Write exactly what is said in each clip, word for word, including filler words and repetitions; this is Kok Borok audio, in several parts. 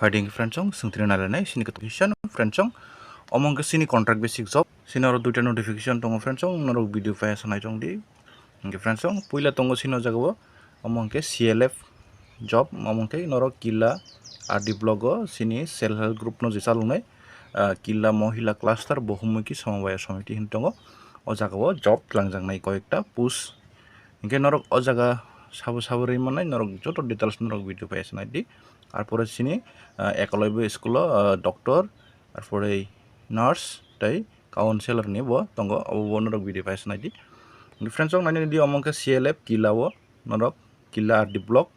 Phaidi hwnkhe friends chwng swngthini nailainai sini notification friends chwng. Omo hwnkhe sini contract basic job. Sini oro duita notification tongo friends chwng, norok video paisa nai chwng di. Hwnkhe friends chwng puila tongo sini o jaga o, omo hwnkhe C L F job, omo hwnkhe norok Killa R D block o sini self help group no je chaloknai, ah, Killa Mohila Cluster Bohumukhi Somobaya Somiti hin tongo. O jaga o job twlangjaknai koyekta post. Hwnkhe norok o jaga sabo sabo rwi mannai, norok joto details norok video paisa nai di. Arpore sini, ah, Eklavya school o, ah, doctor, arpore nurse tei counselor ni bo tongo, obo bo norok video paisa nai di. Friends chwng nainai di, omo hwnkhe C L F Killa o norok, Killa R D block,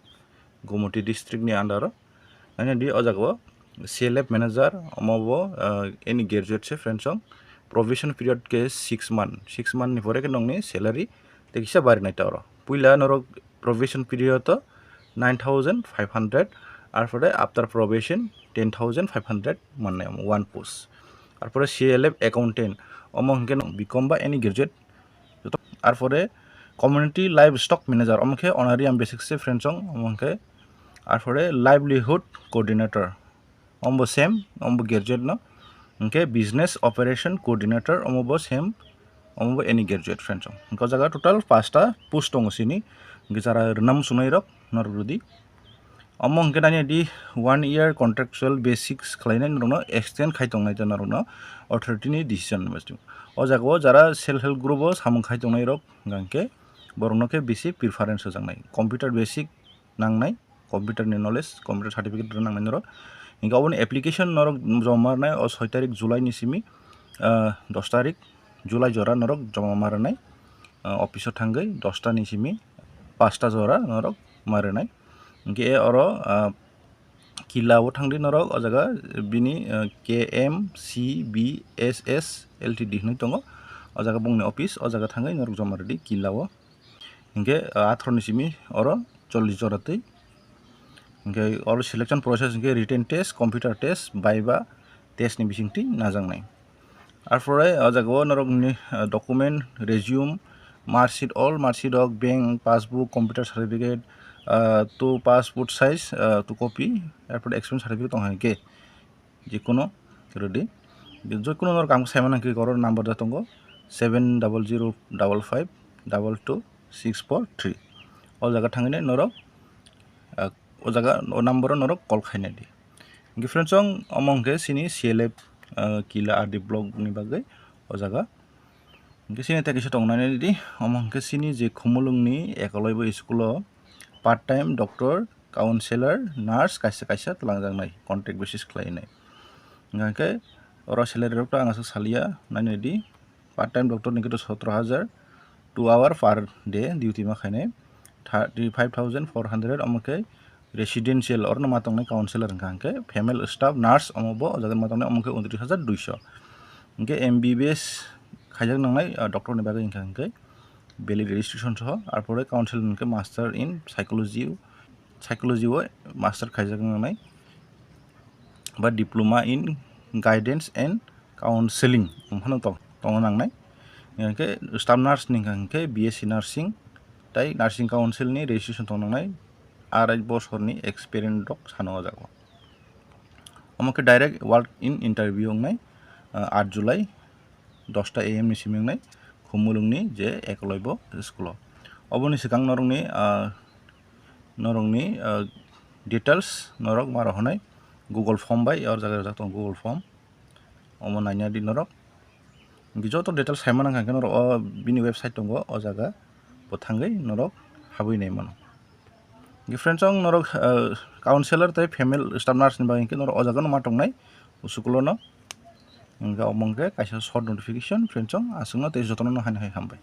Gomoti district ni under o. Nainai di o jaga o C L F manager, omo bo, ah, any graduate se friends chwng. Probation period khe six month, six month ni pore khe nongni salary tei kisa barinai ta oro. Puila norok probation period o nine thousand five hundred, arpore after probation ten thousand five hundred mannai omo one post. Arpore C L F accountant, omo hwnkhe nong B Com ba any graduate. Arpore community livestock manager, omo khe honorarium basic se friends chwng, omo hwnkhe. Arpore livelihood coordinator, omo bo same, omo bo graduate no. Hwnkhe business operation coordinator, omo bo same, omo bo any graduate friends chwng. Hwnkhe o jaga total pasta post tongo sini. Hwnkhe jara rwnam sunai rok norok rwdi. Omo hwnkhe nani di one year contractual basics khlainai norokno extend khai tongnai ta norokno authority ni decision ni basing. O jaga o jara self help group o samung khai tongnai rok hwnkhe borokno khe bisi preference rwjaknai, computer basic nangnai, computer ni knowledge, computer certificate rok nangnai norok. Hwnkhe oboni application norok joma rwnai o soi tarik July ni simi, ah, dos tarik July jora norok joma ma rwnai, ah, office o thangwi dosta ni simi pasta jora norok ma rwnai. Hwnkhe oro, ah, Killa o thangdi norok, o jaga bini, ah, K M C B S S L T D hinwi tongo. O jaga bongni office, o jaga thangwi norok joma rwdi Killa o. Hwnkhe, ah, atharo ni simi oro chollish jora twi. Hwnkhe oro selection process hwnkhe written test, computer test, viva test ni bisingtwi najaknai. Arpore o jaga o norokni, ah, document, resume, mark sheet, all mark sheet rok, bank passbook, computer certificate, ah, two passport size, ah, two copy, arpore experience certificate tong hai khe jikunu rwdi. Jikunu norok ang saimano hwnkhe oro number da tongo seven double zero double five double two six four three. O jaga thangwi norok, ah, o jaga o number o norok call khainai di. Hwnkhe friends chwng omo hwnkhe sini C L F, ah, Killa R D block ni bagwi o jaga. Hwnkhe sini tei kisa tongnani di, omo hwnkhe sini je Khumulwng ni Eklavya school o part time doctor, counselor, nurse kaisa kaisa twlangjaknai, contract basis khlainai. Hwnkhe oro salary rok to ang aswk salia, nainai di. Part time doctor ni khe to sotro hajar, two hour per day duty ma khainai, thirty five thousand four hundred, omo khe residential, oro no ma tongnai counselor hwnkha hwnkhe female staff nurse, omo bo o jaga ma tongnai, omo khe untris hajar duiso. Hwnkhe M B B S khaijak nangnai, ah, doctor ni bagwi hwnkha hwnkhe valid registration soho, arpore counselor hwnkhe master in psychology, psychology o master khaijak nangnai. Ba diploma in guidance and counseling wng phano tong-, tongna nangnai. Hingkhe staff nurse ni hingkha hingkhe B S C nursing tei nursing council ni registration tong nangnai, arai bosorni experience rok sano o jaga o. Omo khe direct walk in interview wngnai, ah, aat July dosta A M ni simi wngnai Khumulwng ni je Eklavya school o. Oboni swkang norokni, ah, norokni, ah, details norok ma rohornai Google form bai, o jaga rijak tongo Google form, omo naina di norok. Hingke joto details saimano hingke norok o bini website tongo, o jaga bo thangwi norok habwi nai mano. Hingke friends, ang norok, ah, counselor tei female staff nurse ni bagwi hingke norok o jaga no ma tongnai, o school o no. Hingke omo hingke kaisa short notification, friends, ang aswkno tei jotono no haino hai hambai.